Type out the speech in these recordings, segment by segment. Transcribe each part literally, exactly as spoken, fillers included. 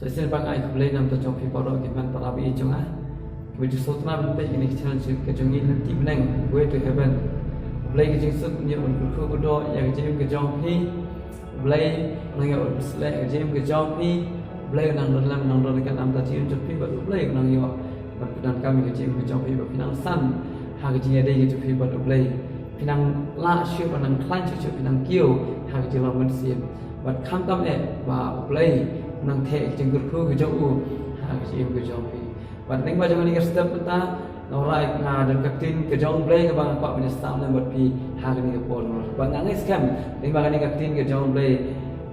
Sa shisien pat nga ai khublei na ka bynta jong phi baroh ki hynmen para baieit jong nga kiba ju sngewtynnat ban peit ïa kane ka channel ka jong ngi Lynti Bneng, Way to Heaven. U Blei ka jingsuk un ïoh ban kyrkhu kyrdoh ïa ka jingim ka jong phi. U Blei un nang ïoh ban pynsleh ïa ka jingim ka jong phi. U Blei un nang don lem, un nang don ryngkat na ka bynta jingim jong phi bad U Blei un nang ïoh ban pyndonkam ïa ka jingim ka jong phi bad phi nang san ha ka jingïadei ka jong phi bad U Blei. Phi nang lah shuh ban nang khlaiñ shuh shuh, phi nang kiew ha ka jinglong mynsiem. Bad khamtam eh ba U Blei un nang theh ïa ka jingkyrkhu ka jong u ha ka jingim ka jong phi. Bad lyngba jong kane ka step mynta nga wanrah, nga don ka ktien ka jong U Blei kaba nga kwah ban ïasam lem bad phi ha kane ka por. Bad nga ngeit skhem lyngba kane ka ktien ka jong U Blei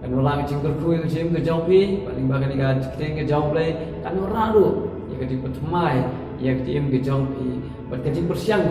kan wanrah ka jingkyrkhu ïa ka jingim ka jong phi. Bad lyngba kane ka ktien ka jong U Blei kan wanrah ruh ïa ka jingpynthymmai ïa ka jingim ka jong phi. Bad ka jingpyrshang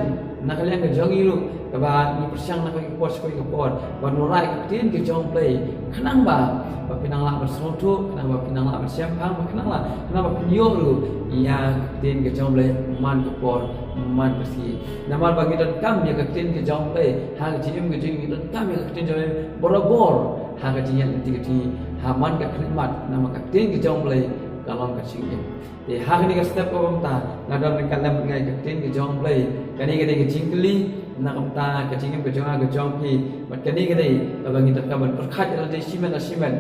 na ka liang ka jong ngi ruh kaba ngi pyrshang na ka por sha ka por, ban wanrah ïa ka ktien ka jong U Blei khnang ba, ba phi nang lah ban sngewthuh, khnang ba phi nang lah ban shemphang, ba khnang lah, khnang ba phin ïoh ruh ïa ka ktien ka jong U Blei man ka por man ka sngi. Namar ba ngi donkam ïa ka ktien ka jong U Blei ha ka jingim ka jong ngi, donkam ïa ka ktien jong U Blei barabor ha ka jingïaid lynti ka jong ngi, ha man ka khyllipmat, namar ka ktien ka jong U Blei ka long ka jingim. Te ha kane ka step kaba mynta nga don ryngkat lem bad nga ïa ka ktien ka jong U Blei. Kane ka dei ka jingkylli na ka bynta ka jingim ka jong nga ka jong phi. Bad kane ka dei kaba ngi donkam ban pyrkhat ïa lade shimet la shimet.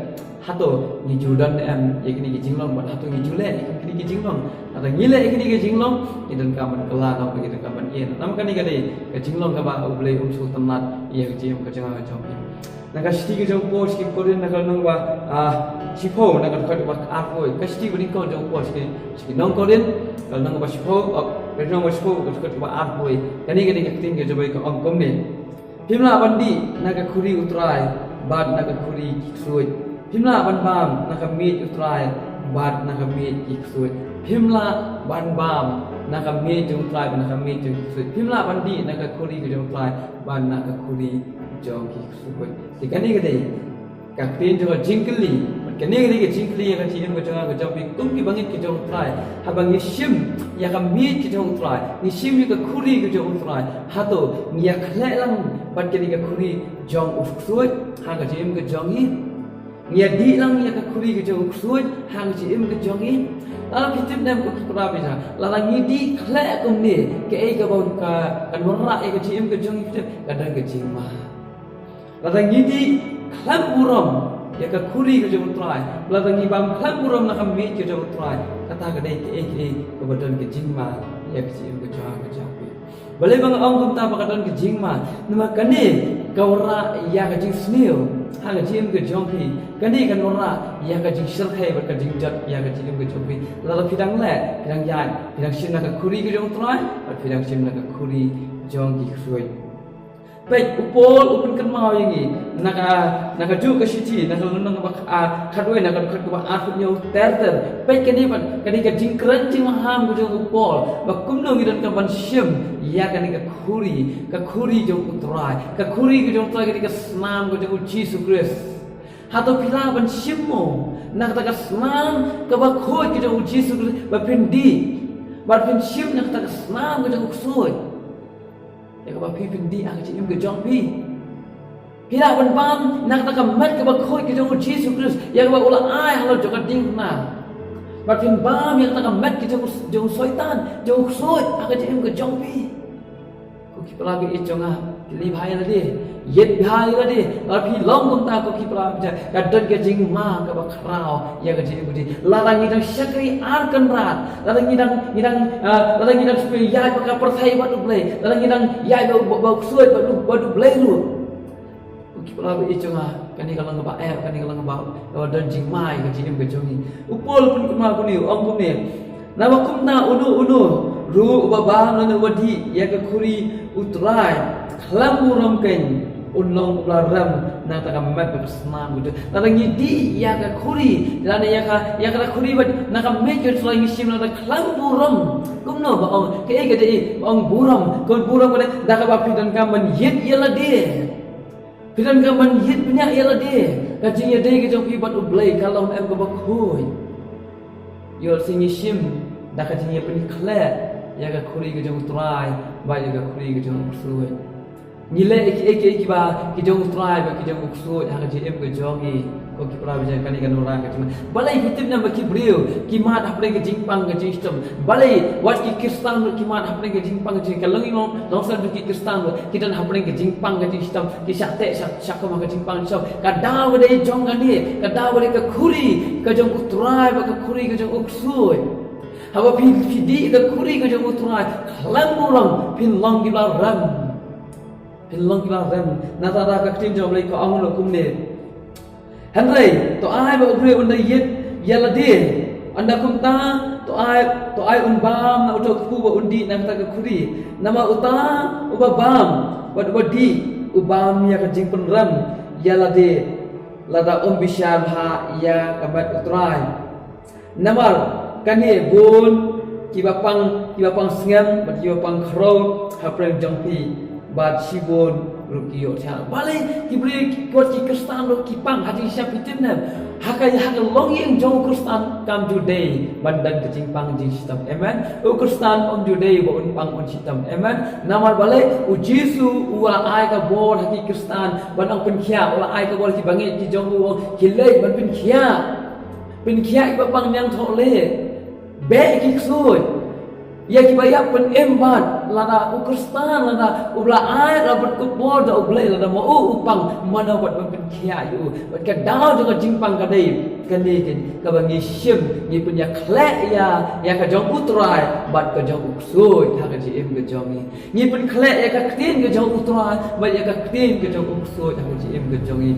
Hato ngi ju don ne em ïa kine ki jinglong, bad hato ngi ju leh ïa kine ki jinglong? Lada ngi leh ïa kine ki jinglong, ngi donkam ban kylla, ngi donkam ban ïeh. Namar kane ka dei ka jinglong kaba U Blei um sngewtynnat ïa ka jingim ka jong nga ka jong phi. Na ka shithi ka jong u Paul sha ki Korinth, na ka lynnong ba, ah, shiphew, na ka dkhot kaba arphew. Ka shithi banyngkong jong u Paul sha ki, sha ki nong Korinth, ka lynnong ba shiphew, oh, ka lynnong ba shiphew, ka dkhot kaba arphew. Kane ka dei ka ktien ka jong U Blei, ka ong kumne: Phim lah ban dih na ka khuri U Trai bad na ka khuri ki ksuid. Phim lah ban bam na ka miej U Trai bad na ka miej ki ksuid. Phim lah ban bam na ka miej jong U Trai bad na ka miej jong ki ksuid. Phim lah ban dih na ka khuri ka jong U Trai bad na ka khuri jong ki ksuid. Te kane ka dei ka ktien jong ka jingkylli. Kane ka dei ka jingkylli ïa ka jingim ka jong nga ka jong phi kum ki bangeit ki jong U Trai. Haba ngi shim ïa ka miej ka jong U Trai, ngi shim ïa ka khuri ka jong U Trai, hato ngi ïakhleh lang bad kane ka khuri jong u ksuid ha ka jingim ka jong ngi? Ngi ïadih lang ïa ka khuri ka jong u ksuid ha ka jingim ka jong ngi? Lada phi tip ne em ko ki para bangeit, lada ngi dih khleh kumne, kaei kaba ka, kan wanrah ïa ka jingim ka jong ngi, phi tip, ka don ka jingma. Lada ngi dih khlem burom ïa ka khuri ka jong U Trai, lada ngi bam khlem burom na ka miej ka jong U Trai, kata ka dei kaei kaei kaba don ka jingma ïa ka jingim ka jong nga ka jong phi. Balei ba nga ong kumta ba ka don ka jingma? Namar kane ka wanrah ïa ka jingsniew ha ka jingim ka jong phi. Kane kan wanrah ïa ka jingshyrkhei bad ka jingjot ïa ka jingim ka jong phi. Lada phi dang leh, phi dang ïaid, phi dang shim na ka khuri ka jong U Trai bad phi dang shim na ka khuri jong ki ksuid. Peit, u Paul u pynkynmaw ïa ngi na ka, na kajuh ka shithi, na ka lynnong kaba, ah, khatwei, na ka dkhot kaba arphew hynñiew ter ter. Peit kane pat, kane ka jingkren jingmaham ka jong u Paul ba kumno ngi donkam ban shim ïa kane ka khuri, ka khuri jong U Trai, ka khuri ka jong U Trai, kane ka snam ka jong U Jisu Khrist. Hato phi lah ban shim mo na kata ka snam kaba khuid ka jong U Jisu Khrist, ba phin dih, ba phin shim na kata ka snam ka jong u ksuid? Ïa kaba phi phin dih ha ka jingim ka jong phi. Phi lah ban bam na kata ka met kaba khuid ka jong U Jisu Khrist, ïa kaba u la ai halor jong ka diengphna. Bad phin bam ïa kata ka met ka jong u, jong u Soitan, jong u ksuid ha ka jingim ka jong phi. Ko ki para bangeit jong nga, kylli bha ïa lade, ïeit bha ïa lade. Lada phi long kumta, ko ki para bangeit, ka don ka jingma kaba khraw ïa ka jingim ka jong ngi. Lada ngi dang shakri ar kynrad, lada ngi dang, ngi dang, ah, lada ngi dang shu ïaid bad ka pyrthei bad U Blei, lada ngi dang ïaid bad, bad, bad u ksuid bad U, bad U Blei ruh, ko ki para bangeit jong nga, kane ka long kaba eh, kane ka long kaba, kaba don jingma ïa ka jingim ka jong ngi. U Paul u pynkynmaw kumne, u ong kumne: Naba kumta uno uno ruh uba bam lane uba dih ïa ka khuri U Trai khlem burom keiñ, un long uba la rem na kata ka met bad ka snam ka jong u. Lada ngi dih ïa ka khuri, lane ïa ka, ïa kata ka khuri bad na ka miej ka jong U Trai ngi shim lada khlem burom. Kumno ba ong, kaei ka dei ba ong burom? Ka burom ka dei da kaba phi donkam ban ïeit ïa lade. Phi donkam ban ïeit bniah ïa lade. Ka jingïadei ka jong phi bad U Blei ka long em kaba khuid? Ïoh lehse ngi shim da ka jingïapynkhleh ïa ka khuri ka jong U Trai bad ïa ka khuri ka jong u ksuid. Ngi leh ïa kiei kiei kiba ki jong U Trai bad ki jong u ksuid ha ka jingim ka jong ngi. Ko ki para bangeit, kane ka nongrang ka jingmad. Balei phi tip ne em ba ki briew ki mad hapdeng ka jingpang ka jingshitom? Balei wat ki Khristan ruh ki mad hapdeng ka jingpang ka jing, ka long long long san ki Khristan ruh ki don hapdeng ka jingpang ka jingshitom, ki shah teh shah, shah kham ha ka jingpang jingshitom. Ka daw ka dei jong kane, ka daw ka dei ka khuri ka jong U Trai bad ka khuri ka jong u ksuid. Haba phi, phi dih ka khuri ka jong U Trai, khlem burom phin long kiba rem. Phin long kiba rem. Nangta ka ktien jong U Blei ka ong kumne. Hynrei to ai ba u briew un da ïit ïa lade. Ynda kumta to ai, to ai un bam na uta u kpu ba un dih na kata ka khuri. Namar uta uba bam bad uba dih u bam ïa ka jingpynrem ïa lade, lada um bishar bha ïa ka met U Trai. Namar kane bun kiba pang, kiba pang sngem bad kiba pang khrew hapdeng jong phi, bad shibun ruh ki ïohthiah. Balei ki briew ki, wat ki Khristan ruh ki pang ha jingshisha? Phi tip ne em? Ha ka, ha ka longïing jong u Khristan kam ju dei ban don ka jingpang jingshitom. Amen. U Khristan um ju dei ba un pang un shitom. Amen. Namar balei? U Jisu u la ai ka bor ha ki Khristan ban ong pynkhiah, u la ai ka bor ha ki bangeit ki jong u, ki leit ban pynkhiah. Pynkhiah ïa kiba pang ñiangthohlieh. Beh ïa ki ksuid. Ïa kiba ïap pynim bad lada u Khristan, lada u la ai, la bad kut bor da U Blei, lada ma u u pang, mano bad ban pynkhiah ïa u? Bad ka daw jong ka jingpang ka dei kane, kaba ngi shim, ngi pynïakhleh ïa, ïa ka jong U Trai bad ka jong u ksuid ha ka jingim ka jong ngi. Ngi pynkhleh ïa ka ktien ka jong U Trai bad ïa ka ktien ka jong u ksuid ha ka jingim ka jong ngi.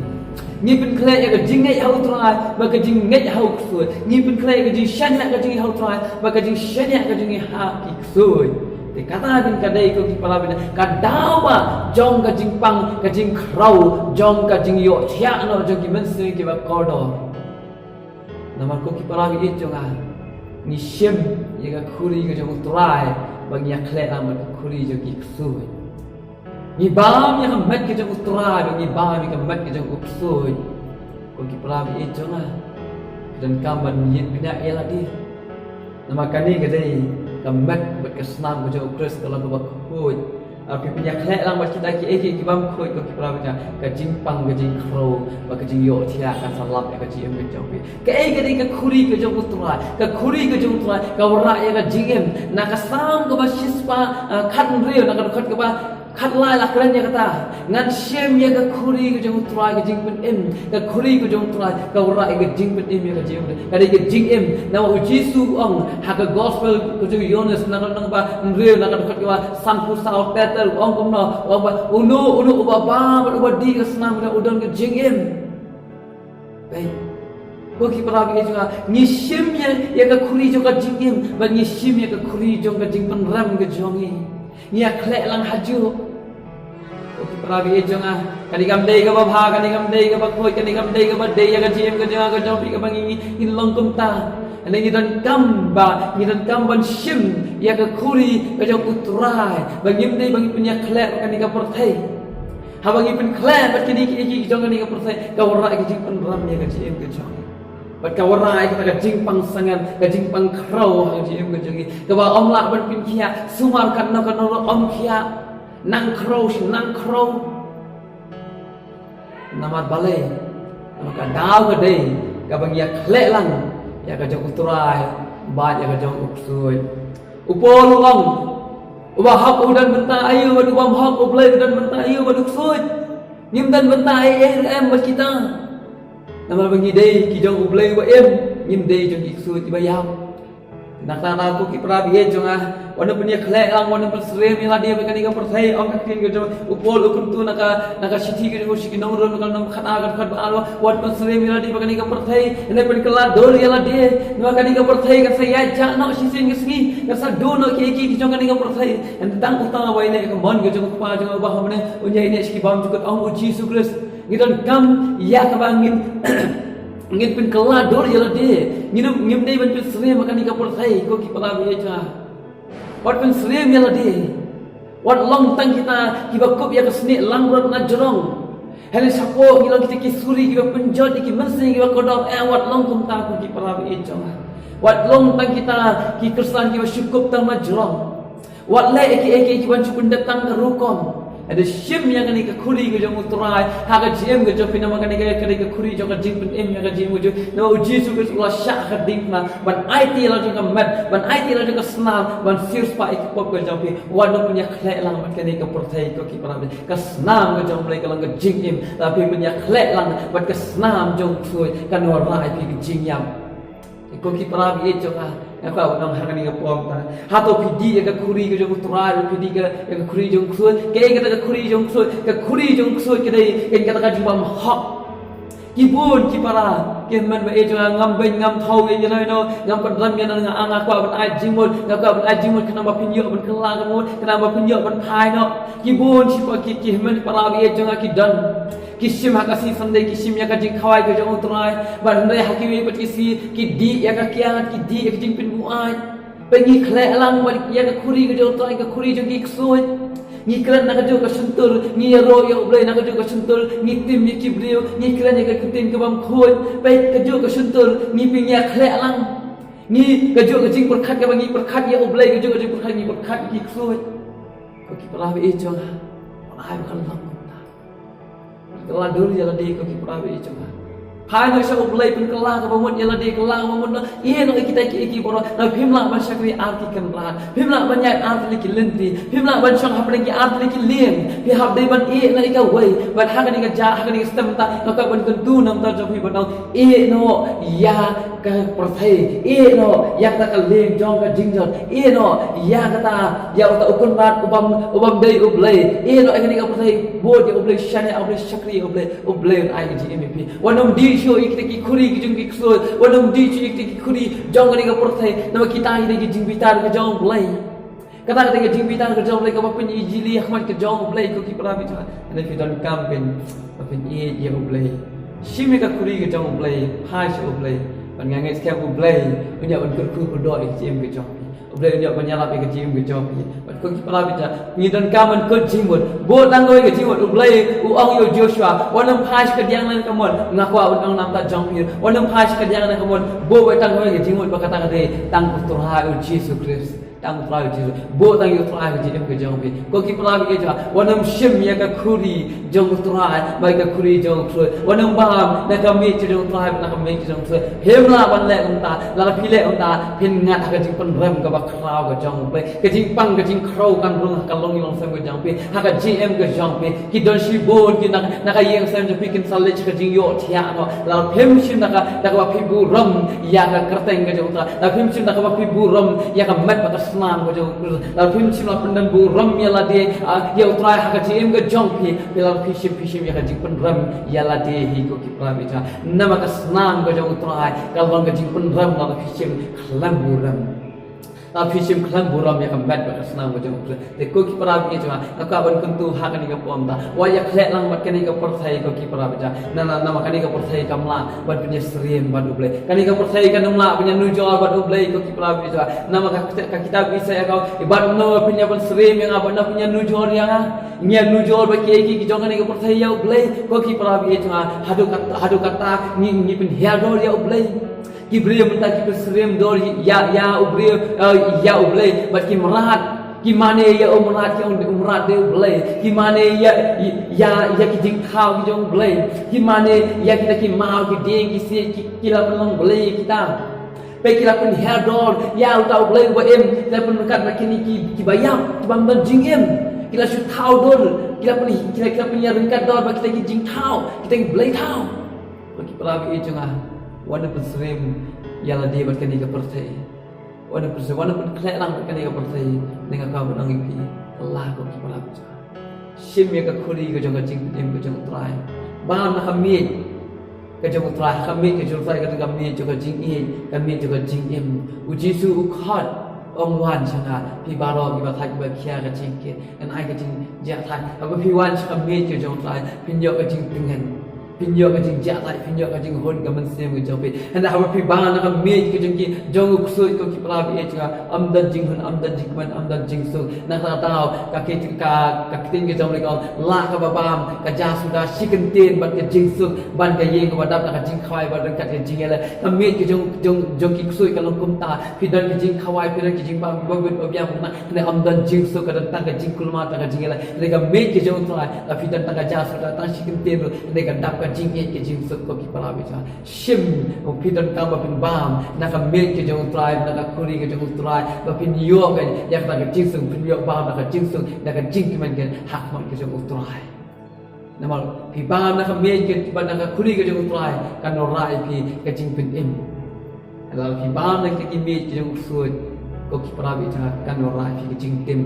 Ngi pynkhleh ïa ka jingngeit ha U Trai bad ka jingngeit ha u ksuid. Ngi pynkhleh ïa ka jingshaniah, ka jingngeit ha U Trai bad ka jingshaniah, ka jingngeit ha ki ksuid. Te kata din ka dei, ko ki para bangeit, ka daw ba jong ka jingpang ka jingkhrew, jong ka jingïohthiah noh jong ki mynsiem kiba kordor. Namar ko ki para bangeit jong nga, ngi shim ïa ka khuri ka jong U Trai ba ngi ïakhleh lang bad ka khuri jong ki ksuid. Ngi bam ïa ka met ka jong U Trai bad ngi bam ïa ka met ka jong u ksuid. Ko ki para bangeit jong nga, ki donkam ban ïit bniah ïa lade. Namar kane ka dei ka met bad ka snam ka jong u Khrist, ka long kaba khuid. Haba phi pynïakhleh lang bad kita kiei kiei ki bym khuid, ko ki para bangeit, ka jingpang ka jingkhrew bad ka jingïohthiah kan sa lap ïa ka jingim ka jong phi. Kaei ka dei ka khuri ka jong U Trai? Ka khuri ka jong U Trai ka wanrah ïa ka jingim. Na ka Salm kaba shispah, ah, khathynriew, na ka dkhot kaba khatlai la kren ïa kata. Ngan shim ïa ka khuri ka jong U Trai ka jingpynim. Ka khuri ka jong U Trai ka wanrah ïa ka jingpynim, ïa ka jingim. Ka dei ka jingim. Namar u Jisu u ong ha ka gospel ka jong u Ïoannis, na ka lynnong ba hynriew, na ka dkhot kaba sanphew saw, ter ter, u ong kumno? U ong ba uno uno uba bam bad uba dih ka snam ka jong u don ka jingim. Peit. Ko ki para bangeit jong nga, ngi shim ïa, ïa ka khuri jong ka jingim bad ngi shim ïa ka khuri jong ka jingpynrem ka jong ngi. Ngi ïakhleh lang hajuh. Ko ki para bangeit jong nga, kane kam dei kaba bha, kane kam dei kaba khuid, kane kam dei kaba dei ïa ka jingim ka jong nga, ka jong phi, kaba ngi, ngi, ngin long kumta. Hynrei ngi donkam ba, ngi donkam ban shim ïa ka khuri ka jong U Trai. Ba ngim dei ba ngi pynïakhleh bad kane ka pyrthei. Haba ngi pynkhleh bad kine kiei kiei ki jong kane ka pyrthei, ka wanrah ïa ka jingpynrem ïa ka jingim ka jong ngi. Bad ka wanrah ïa kata ka jingpang sangem, ka jingpang khrew ha ka jingim ka jong ngi, kaba ym lah ban pynkhiah. Sumar katno katno ruh ym khiah. Nang khrew shi nang khrew. Namar balei? Namar ka daw ka dei kaba ngi ïakhleh lang ïa ka jong U Trai bad ïa ka jong u ksuid. U Paul u ong, uba hok u don bynta aïu bad u bym hok, U Blei u don bynta aïu bad u ksuid? Ngim don bynta ei ei ruh em bad kita. Namar ba ngi dei ki jong U Blei uba im, ngim dei jong ki ksuid kiba ïap. Nangta na ko ki para bangeit jong nga, wat nym pynïakhleh lang, wat nym pynsyriem ïa lade bad kane ka pyrthei, ong ka ktien ka jong u Paul u kyntu na ka, na ka shithi ka jong u sha ki nong Rom, na ka lynnong khatar, ka dkhot ba ar, wat pynsyriem ïa lade bad kane ka pyrthei, hynrei pynkylla dur ïa lade, namar kane ka pyrthei kan sa ïaid jah noh shisien ka sngi, kan sa duh noh kiei kiei ki jong kane ka pyrthei. Hynrei tang uta uba ïaleh ïa ka mon ka jong U Kpa jong nga uba ha bneng, un ïaineh sha ki bymjukut, ong u Jisu Khrist. Ngi donkam ïa kaba ngin, ngin pynkylla dur ïa lade. Ngin, ngim dei ban pynsyriem ha kane ka pyrthei, ko ki para bangeit jong nga. Wat pynsyriem ïa lade. Wat long tang kita kiba kup ïa ka snieh langbrot na jrong. Hynrei shapoh ngi long kita ki suri kiba pynjot ïa ki mynsiem kiba kordor, eh, wat long kumta, ko ki para bangeit jong nga. Wat long tang kita ki Khristan kiba shu kup tang na jrong. Wat leh ïa kiei kiei kiban shu pyndep tang ka rukom. Hynrei shim ïa kane ka khuri ka jong U Trai ha ka jingim ka jong phi, namar kane ka, kane ka khuri jong ka jingpynim ïa ka jingim ka jong phi. Namar U Jisu Khrist u la shah ha ka diengphna ban aiti ïa la jong ka met, ban aiti ïa la jong ka snam, ban siew spah ïa ki pop ka jong phi. Wat nang pynïakhleh lang bad kane ka pyrthei, ko ki para bangeit. Ka snam ka jong U Blei ka long ka jingim. Lada phi pynïakhleh lang bad ka snam jong U Trai, kan wanrah ïa phi ka jingïap. Ko ki para bangeit jong nga, nga kwah ban ong ha kane ka por mynta, hato phi dih ïa ka khuri ka jong U Trai, phi dih ïa ka khuri jong U Trai? Kaei kata ka khuri jong U Trai? Ka khuri jong U Trai ka dei kata ka jingbymhok. Ki bun ki para, ki hynmen baieit jong nga, ngam beiñ ngam thaw ïa ino ino, ngam pynrem ïa ino, nga, nga kwah ban ai jingmut, nga kwah ban ai jingmut khnang ba phin ïoh ban kylla ka mut, khnang ba phin ïoh ban phai noh. Ki bun ki para, ki, ki hynmen para baieit jong nga ki don. Ki shim ha ka sngi Sunday, ki shim ïa ka jingkhawai ka jong U Trai. Bad hynrei ha kiwei pat ki sngi, ki dih ïa ka kiad, ki dih ïa ka jingpynbuaid. Bad ngi khleh lang bad ïa ka khuri ka jong U Trai, ka khuri jong ki ksuid. Ngi kren na kajuh ka shyntur, ngi ïaroh ïa U Blei na kajuh ka shyntur, ngi tim ïa ki briew, ngi kren ïa ka ktien ka bym khuid. Bad kajuh ka shyntur, ngi pynïakhleh lang. Ngi kajuh ka jingpyrkhat kaba ngi pyrkhat ïa U Blei, kajuh ka jingpyrkhat ngi pyrkhat ïa ki ksuid. Ko ki para baieit jong nga, wat ai ba kan long kumta. Kylla dur ïa lade, ko ki para baieit jong nga. Phai noh sha U Blei, pynkylla kaba mut ïa lade, kylla kaba mut noh. Ïeh noh ïa kita kiei kiei baroh. Lada phim lah ban shakri ar tylli ki kynrad, phim lah ban ïaid ar tylli ki lynti, phim lah ban shong hapdeng ki ar tylli ki lieng, phi hap dei ban ïeh noh ïa kawei. Bad ha kane ka jaka, ha kane ka step mynta, nga kwah ban kyntu na ka bynta jong phi ban ong, ïeh noh ïa ka pyrthei, ïeh noh ïa kata ka lieng jong ka jingjot, ïeh noh ïa kata, ïa uta u kynrad u bym, u bym dei U Blei, ïeh noh ïa kane ka pyrthei, bud ïa U Blei, shaniah ïa U Blei, shakri ïa U Blei, U Blei un ai ka jingim ïa phi. Wat nym dih shuh ïa kita ki khuri ki jong ki ksuid, wat nym dih shuh ïa kita ki khuri jong kane ka pyrthei, namar kita ki dei ki jingbitar ka jong U Blei. Kata ka dei ka jingbitar ka jong U Blei kaba pynïaid jingli ha khmat ka jong U Blei, ko ki para bangeit jong nga. Hynrei phi donkam phin, ba phin ïeit ïa U Blei. Shim ïa ka khuri ka jong U Blei, phai sha U Blei. Bad nga ngeit skhem U Blei un ïa ban kyrkhu kyrdoh ïa ka jingim ka jong phi. U Blei un ïa ban ïalap ïa ka jingim ka jong phi. Bad ko ki para bangeit jong nga, ngi donkam ban kut jingmut. Buh tang kawei ka jingmut, U Blei u ong ïa u Joshua, wat nym phai sha kadiang lane kamon. Nga kwah ban ong na ka bynta jong phi, wat nym phai sha kadiang lane kamon. Buh tang kawei ka jingmut, ba kata ka dei tang U Trai U Jisu Khrist. Tang U Trai U Jisu. Buh tang ïa U Trai ha ka jingim ka jong phi. Ko ki para bangeit jong nga, wat nym shim ïa ka khuri jong U Trai bad ka khuri jong U Trai. Wat nym bam na ka miej jong U Trai bad na ka miej jong U Trai. Phim lah ban leh kumta. Lada phi leh kumta, phin ngat ha ka jingpynrem kaba khraw ka jong U Blei. Ka jingpang ka jingkhraw kan rung ha ka longïing longsem ka jong phi, ha ka jingim ka jong phi. Ki don shibun ki na, na ka ïing sem jong phi kin sa leit sha ka jingïohthiah noh. Lada phim shim da ka, da kaba phi burom ïa ka kyrteng ka jong U Trai. Lada phim shim da kaba phi burom ïa ka met bad ka snam ka jong U Trai. Lada phim shim, lada phim don burom ïa lade, ah, ïa U Trai ha ka jingim ka jong phi, phi, lada phi shim, phi shim ïa ka jingpynrem ïa lade hi, ko ki para bangeit jong nga. Namar ka snam ka jong U Trai ka long ka jingpynrem, lada phi shim khlem burom. Lada phi shim khlem burom ïa ka met bad ka snam ka jong U Trai. Te ko ki para bangeit jong nga, nga kwah ban kyntu ha kane ka por mynta, wat ïakhleh lang bad kane ka pyrthei, ko ki para bangeit jong nga. Na, na, namar kane ka pyrthei kam lah ban pynïasyriem bad U Blei. Kane ka pyrthei kam lah ban ïanujor bad U Blei, ko ki para bangeit jong nga. Namar ka, ka kitab Isaïah ka ong, bad kumno phin ïa ban syriem ïa nga, bad kumno phin ïanujor ïa nga? Ngi ïanujor bad kiei kiei ki jong kane ka pyrthei ïa U Blei, ko ki para bangeit jong nga. Haduh kat-, haduh kata ngi, ngi pynhiar dor ïa U Blei. Ki briew mynta ki pynsyriem dor ïa, ïa u briew, eh, ïa U Blei, bad ki mrad, ki mane ïa u mrad, ki ong u mrad dei U Blei, ki mane ïa, ïa, ïa ki jingthaw ki jong U Blei, ki mane ïa kita ki maw, ki dieng, ki siej, ki, ki la pynlong blei ïa kita. Peit, ki la pynhiar dor ïa uta U Blei uba im, ki la pynryngkat bad kine ki, kiba ïap, kiba ym don jingim, ki la shu thaw dur, ki la pyn, ki la, ki la pynïaryngkat dor bad kita ki jingthaw, kita ki blei thaw. Ko ki para bangeit jong nga, wat nym pynsyriem ïa lade bad kane ka pyrthei. Wat nym pynsyriem, wat nym pynkhleh lang bad kane ka pyrthei. Nga kwah ban ong ïa phi, kylla, ko ki para bangeit jong nga. Shim ïa ka khuri ka jong ka jingpynim ka jong U Trai. Bam na ka miej ka jong U Trai, ka miej ka jong U Trai, ka jong ka miej jong ka jingïeit, ka miej jong ka jingim. U Jisu u khot, ong, wan sha nga phi baroh kiba thait kiba khia ka jingkit, ngan ai ka jingjahthait. Haba phi wan sha ka miej ka jong U Trai, phin ïoh ka jingtngen. Phin ïoh ka jingjahthait, phin ïoh ka jinghun ka mynsiem ka jong phi. Hynda haba phi bam na ka miej ka jong ki, jong u ksuid, ko ki para bangeit jong nga, ym don jinghun, ym don jingkmen, ym don jingsuk. Na kata ka daw, ka ki, ka, ka ktien ka jong u Blei ka ong, lah kaba bam ka jingsuda shi kyntien bad ka jingsuk, ban ka ïing kaba dap na ka jingkhawai bad ryngkat ka jingïaleh. Ka miej ka jong, jong, jong ki ksuid ka long kumta. Phi don ka jingkhawai, phi don ka jingbam, ba bit ba biang, hynda ym don jingsuk, ka don tang ka jingkulmar, tang ka jingïaleh. Hynda ka miej ka jong u Trai, la phi don tang ka jingsuda, tang shi kyntien ruh, hynda ka dap ka jingïeit ka jingsuk, ko ki para bangeit jong nga. Shim, phi donkam ba phin bam na ka miej ka jong u Trai, na ka khuri ka jong u Trai, ba phin ïoh ka, ïa ka jingsuk, phin ïoh bam na ka jingsuk, na ka jingkmen ka ha khmat ka jong u Trai. Namar phi bam na ka miej ka, bad na ka khuri ka jong u Trai, kan wanrah ïa phi ka jingpynim. Lada phi bam na ka miej ka jong u ksuid, ko ki para bangeit jong nga, kan wanrah ïa phi ka jingtim.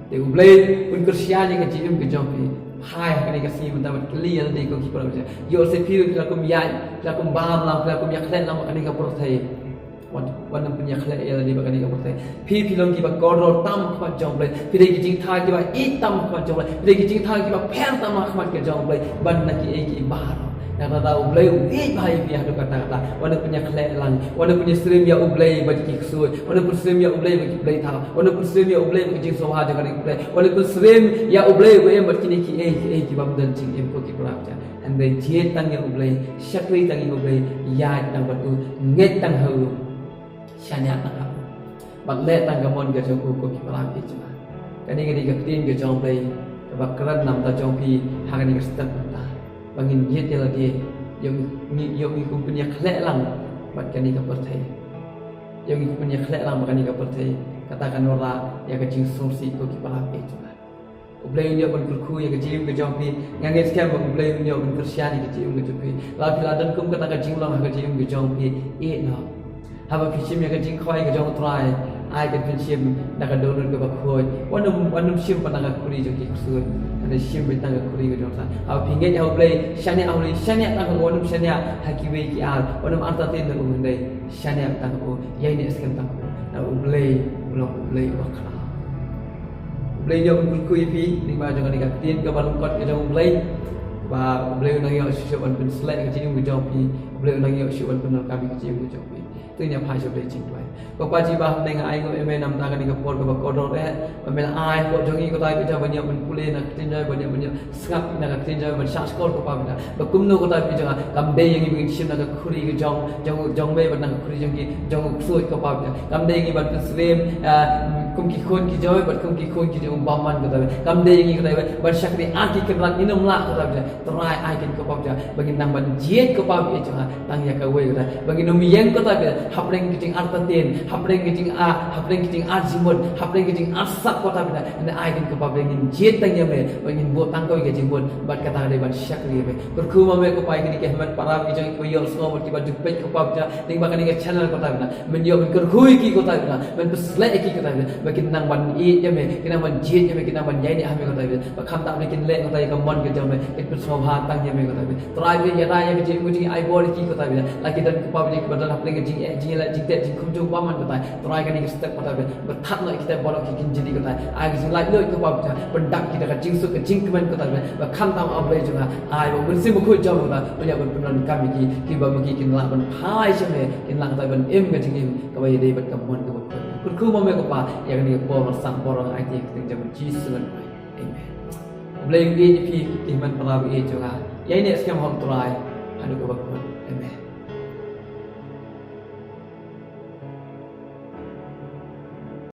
Te u Blei un kyrshan ïa ka jingim ka jong phi. Phai ha kane ka sngi mynta bad kylli ïa lade, ko ki para bangeit jong nga. Ïoh lehse phi ruh phi la kum ïaid, phi la kum bam lang, phi la kum ïakhleh lang bad kane ka pyrthei. Wat, wat nym pynïakhleh ïa lade bad kane ka pyrthei. Phi, phi long kiba kordor tam ha khmat jong u Blei. Phi dei ki jingthaw kiba ïeit tam ha khmat jong u Blei. Phi dei ki jingthaw kiba pher tam ha khmat ka jong u Blei. Ban na kiei kiei baroh. Nangta u Blei u ïeit bha ïa phi haduh katta katta. Wat nym pynïakhleh lang. Wat nym pynïasyriem ïa u Blei bad ki ksuid. Wat nym pynïasyriem ïa u Blei bad ki blei thaw. Wat nym pynïasyriem ïa u Blei bad ki jingsngewbha jong kane ka pyrthei. Wat nym pynïasyriem ïa u Blei bad kiei kiei kiba ym don jingim, ko ki para bangeit jong nga. Hynrei jied tang ïa u Blei, shakri tang ïa u Blei, ïaid tang bad u, ngeit tang ha u. Shaniah tang ha u. Bad leh tang ka mon ka jong u, ko ki para bangeit jong nga. Kane ka dei ka ktien ka jong u Blei kaba kren na ka bynta jong phi ha kane ka step mynta. Ba ngin jied ïa lade, ïoh ngi, ïoh ngi kum pynïakhleh lang bad kane ka pyrthei. Ïoh ngi kum pynïakhleh lang bad kane ka pyrthei. Kata kan wanrah ïa ka jingsngewsih, ko ki para bangeit jong nga. U Blei un ïoh ban kyrkhu ïa ka jingim ka jong phi. Nga ngeit skhem ba u Blei un ïoh ban kyrshan ïa ka jingim ka jong phi. Lada phi la don kum kata ka jinglong ha ka jingim ka jong phi, ïeh noh. Haba phi shim ïa ka jingkhawai ka jong u Trai, ai kan pynshim da ka dohnud kaba khuid. Wat nym, wat nym shim pat na ka khuri jong ki ksuid, hynrei shim pat na ka khuri ka jong u Trai. Haba phi ngeit ha u Blei, shaniah ha u Blei, shaniah tang ha u, wat nym shaniah ha kiwei ki ar, wat nym entertain na u, hynrei shaniah tang ha u, ïaineh skhem tang ha u. Na u Blei u long u Blei uba khraw. U Blei un ïoh ban kyrkhu ïa phi lyngba jong kane ka ktien kaba lyngkot ka jong u Blei. Ba u Blei un nang ïoh shuh shuh ban pynsleh ka jingim ka jong phi. U Blei un nang ïoh shuh ban pyndonkam ïa ka jingim ka jong phi. To ngin ïa phai sha u Blei jingduwai. Ko Kpa jong ngi ba ha bneng, nga ai nguh ïa me namar kane ka por kaba kordor eh. Ba me la ai hapoh jong ngi ko Trai Blei, ban ïoh ban pule na ka ktien jong me, ban ïoh ban ïoh sngap na ka ktien jong me, ban shah shkor ko Kpa Blei. Ba kumno ko Trai Blei jong nga, kam dei ïa ngi ba ngin shim na ka khuri ka jong, jong, jong me, bad na ka khuri jong ki, jong u ksuid ko Kpa Blei. Kam dei ïa ngi ban pynsyriem, ah, kum ki khun ki jong me, bad kum ki khun ki jong u bymman ko Trai Blei. Kam dei ïa ngi ko Trai Blei ban shakri ar ki kynrad, ngin ym lah ko Trai Blei. Trai ai kin ko Kpa Blei ba ngin nang ban jied ko Kpa Blei jong nga. Tang ïa kawei ko Trai, ba ngin ym ïeng ko Trai Blei hapdeng ki jingartatien, hapdeng ki jing, ah, hapdeng ki jingarjingmut, hapdeng ki jingarsap ko Trai Blei. Nda ai kin ko Kpa Blei ngin jied tang ïa me, ba ngin buh tang kawei ka jingmut bad kata ka dei ban shakri ïa me. Kyrkhu ma me ko Kpa ïa kine ki hynmen para ki jong ngi kiba ïohsngew bad kiba ju peit ko Kpa Blei lyngba kane ka channel ko Trai Blei. Men ïoh men kyrkhu ïa ki ko Trai Blei, men pynsleh ïa ki ko Trai Blei, ba kin nang ban ïeit ïa me, kin nang ban jied ïa me, kin nang ban ïaineh ha me ko Trai Blei. Ba khamtam ba kin leh ko Trai ïa ka mon ka jong me, kin pynsngewbha tang ïa me ko Trai Blei. Trai Blei ïa rai ïa ka jingim ka jong ngi, ai bor ïa ki ko Trai Blei. La ki don ko Kpa Blei kiba don hapdeng ka jingeh, jingïaleh, jingteh, jingkhum jong u bymman ko Trai. Trai kane ka step ko Trai Blei, ba thad noh ïa kita baroh ki kin jylliew ko Trai. Ai ka jinglaitluid ko Kpa Blei, pyndap ki da ka jingsuk ka jingkmen ko Trai Blei. Ba khamtam A Blei jong nga, ai ba u Mynsiem Bakhuid jong me ko Trai, un ïa ban pyndonkam ïa ki, kiba ma ki kin lah ban phai sha me, kin lah ko Trai ban im ka jingim kaba ïadei bad ka mon kaba khuid. Kyrkhu ma me ko Kpa ïa kane ka por ba sah bor, nga aiti ha ka kyrteng jong u Jisu ngan duwai. Amen. U Blei un ïeit ïa phi ki hynmen para bangeit jong nga. Ïaineh skhem ha u Trai haduh kaba kut. Amen.